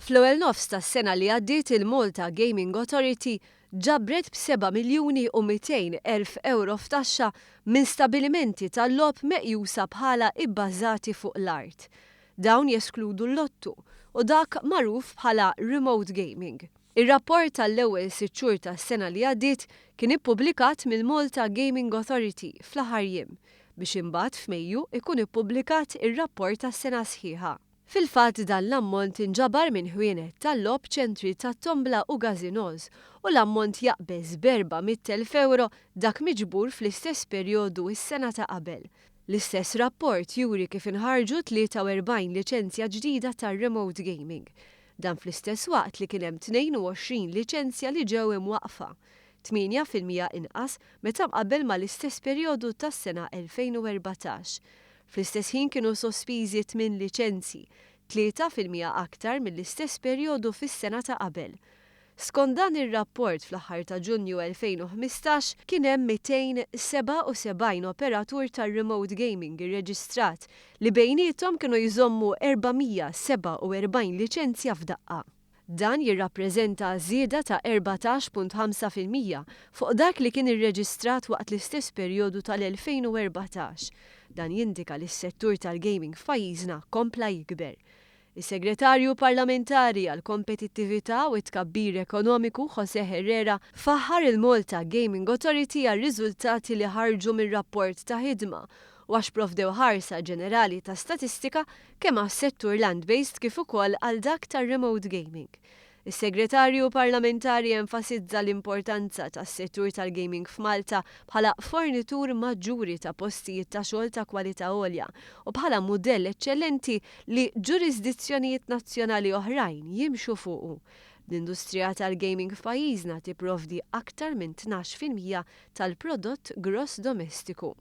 Fl-ewwel nofs tas-sena li għaddiet il-Malta Gaming Authority ġabret b'7 miljuni u 200 elf ewro f'taxxa minn stabilimenti tal-logħob meqjusa bħala ibbażati fuq l-art. Dawn jeskludu l-lottu u dak magħruf bħala remote gaming. Ir-rapport tal-ewwel sitt xhur tas-sena li għaddiet kien ippubblikat mill-Malta Gaming Authority fl-aħħar jiem, biex imbagħad f'Mejju jkun ippubblikat ir-rapport tas-sena sħiħa. Fil-fatt dan l-ammont inġabar minn ħwienet tal-logħob, ċentri tat-tombla u gasinos u l-ammont jaqbeż b'400,000 ewro dak miġbur fl-istess perjodu s-sena ta' qabel. L-istess rapport juri kif inħarġu 43 liċenzja ġdida tar-remote gaming. Dan fl-istess waqt li kien hemm 22 liċenzja li ġew imwaqqfa, 8% inqas meta mqabbel mal-istess perjodu tas-sena 2014. Fl-istess ħin kienu sospiżi tmien liċenzji, 3% aktar mill-istess perjodu fis-sena ta' qabel. Skont dan ir-rapport fl-aħħar ta' Ġunju 2015 kien hemm 277 operatur tar-remote gaming irreġistrat li bejniethom kienu jżommu 447 liċenzja f'daqqa. Dan jirrappreżenta żieda ta' 14.5% fuq dak li kien irreġistrat waqt l-istess perjodu tal-2014. Dan jindika li s-settur tal-gaming f'pajjiżna kompla jikber. Is-Segretarju Parlamentari għall-Kompetittività u t-Tkabbir Ekonomiku José Herrera faħħar il-Malta Gaming Authority għar-riżultati li ħarġu mir-rapport ta' ħidma u għax provdew ħarsa ġenerali ta' statistika kemm għas-settur land-based kif ukoll għal dak tar-remote gaming. Is-Segretarju Parlamentari enfasizza l-importanza tas-settur tal-gaming f'Malta bħala fornitur maġġuri ta' postijiet ta' xogħol ta' kwalità għolja u bħala mudell eċċellenti li ġurisdizzjonijiet nazzjonali oħrajn jimxu fuqu. L-industrija tal-gaming f'pajjiżna tipprovdi aktar minn 12% tal-prodott gross domestiku.